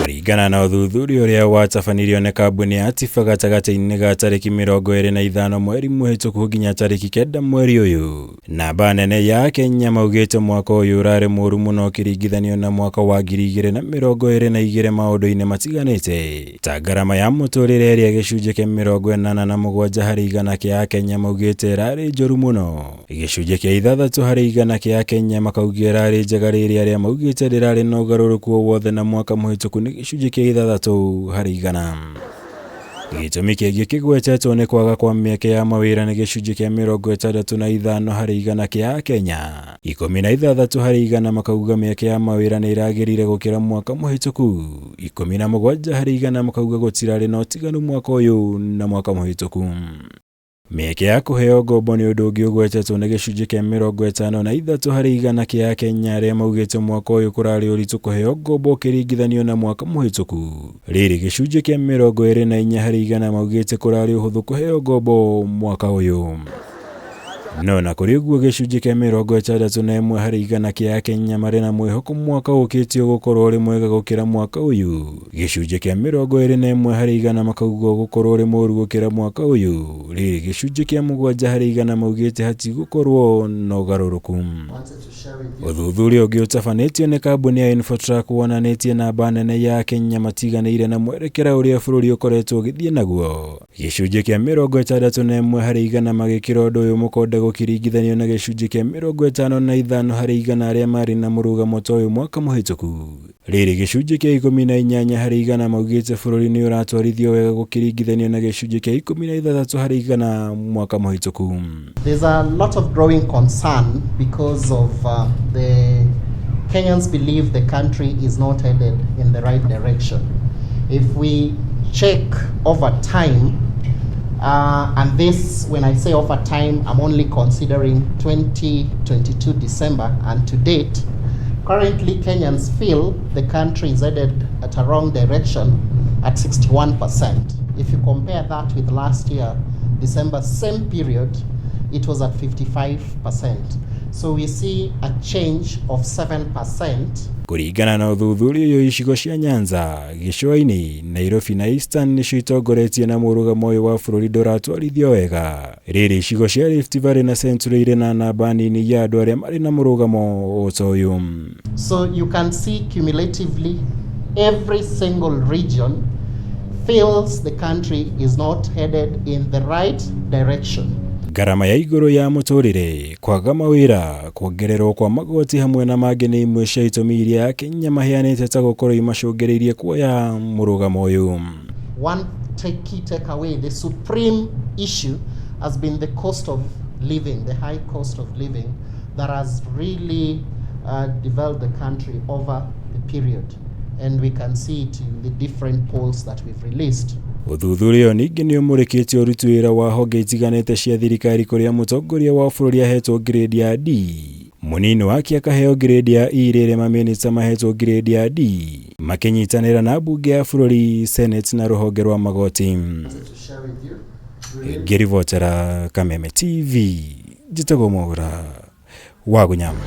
Kũringana na ũthuthuria ũrĩa watabanirio nĩ kambuni ya Tifa gatagatĩ-inĩ ga tarĩki 25 mweri mũhĩtũku nginya tarĩki 9 mweri ũyũ, namba nene ya Akenya maugĩte mwaka ũyũ ũrarĩ mũru mũno ũkĩringithanio na mwaka wa 2022 maũndũ-inĩ matiganĩte ta ngarama ya mũtũrĩre ĩrĩa gĩcunjĩ kĩa 87 harĩ igana kĩa Akenya maugĩte ĩrarĩ njũru mũno. Gĩcunjĩ kĩa 6 harĩ igana kĩa Akenya makauga ĩrarĩ njega rĩrĩa arĩa maugĩte ndĩrarĩ na ũgarũrũku o wothe na mwaka mũhĩtũku nĩ gĩcunjĩ kĩa 6 harĩ igana. Gĩtũmi kĩngĩ kĩgwetetwo nĩ kwaga kwa mĩeke ya mawĩra nĩ gĩcunjĩ kĩa 65% kĩa Akenya. 16% makauga mĩeke ya mawĩra nĩ ĩragĩrire gũkĩra mwaka mũhĩtũku. 17% makauga gũtirarĩ na ũtiganu mwaka ũyũ na mwaka mũhĩtũku. Mĩeke ya kũheo ngombo nĩ ũndũ ũngĩ ũgwetetwo nĩ gĩcunjĩ kĩa 53% kĩa Akenya arĩa maugĩte mwaka ũyũ kũrarĩ ũritũ kũheo ngombo ũkĩringithanio na mwaka mũhĩtũku. Rĩrĩ gĩcunjĩ kĩa 24% maugĩte kũrarĩ ũhũthũ kũheo ngombo mwaka ũyũ. No na kũrĩ ũguo gĩcunjĩ kĩa 61% kĩa Akenya marĩ na mwĩhoko mwaka ũkĩte ũgũkorwo ũrĩ mwega gũkĩra mwaka ũyũ. Gĩcunjĩ kĩa 21% makauga ũgũkorwo ũrĩ mũũru gũkĩra mwaka ũyũ. Rĩrĩ gĩcunjĩ kĩa 7% maugĩte hatigũkorwo na ũgarũrũku. Ũthuthuria ũngĩ ũtabanĩtio nĩ kambuni ya Infotrack wonanĩtie namba nene ya Akenya matiganĩire na mwerekera ũrĩa bũrũri ũkoretwo ũgĩthiĩ naguo. Gĩcunjĩ kĩa 61% magĩkĩra ũndũ ũyũ mũkonde gũkĩringithanio na gĩcunjĩ kĩa 55% arĩa marĩ na mũrũgamo ta ũyũ mwaka mũhĩtũku. Rĩrĩ gĩcunjĩ kĩa 18% maugĩte bũrũri nĩ ũratwarithio wega gũkĩringithanio na gĩcunjĩ kĩa 16% mwaka mũhĩtũku. There's a lot of growing concern because of the Kenyans believe the country is not headed in the right direction. If we check over time, and this, when I say over time, I'm only considering 2022 December and to date, currently Kenyans feel the country is headed at a wrong direction at 61%. If you compare that with last year, December, same period, it was at 55%. So we see a change of 7%. Kũringana na ũthuthuria ũyũ, icigo cia Nyanza, Gĩcũa-inĩ, Nairobi na Eastern nĩcio itongoretie na mũrũgamo ũyũ wa bũrũri ndũratwarithio wega. Rĩrĩ icigo cia Rift Valley na Central irĩ na namba nini ya andũ arĩa marĩ na mũrũgamo o ta ũyũ. So you can see cumulatively every single region feels the country is not headed in the right direction. Ngarama ya igũrũ ya mũtũrĩre, kwaga mawĩra, kuongererwo kwa magoti hamwe na mangĩ nĩ imwe cia itũmi iria Akenya maheanĩte ta gũkorwo imacũngĩrĩirie kuoya mũrũgamo ũyũ. One key takeaway, the supreme issue has been the cost of living, the high cost of living that has really developed the country over the period. And we can see it in the different polls that we've released. Ũthuthuria ũyũ ningĩ nĩ ũmũrĩkĩte ũruti wĩra wa honge itiganĩte cia thirikari kũrĩa mũtongoria wa bũrũri ahetwo grade ya D, mũnini wake akaheo grade ya E, rĩrĩa mamĩnĩsta mahetwo grade ya D makĩnyitanĩra na mbunge ya bũrũri, Senate na rũhonge rwa magoti. Ngĩribotera Kameme TV, njĩtagwo Mwaura wa Gunyama.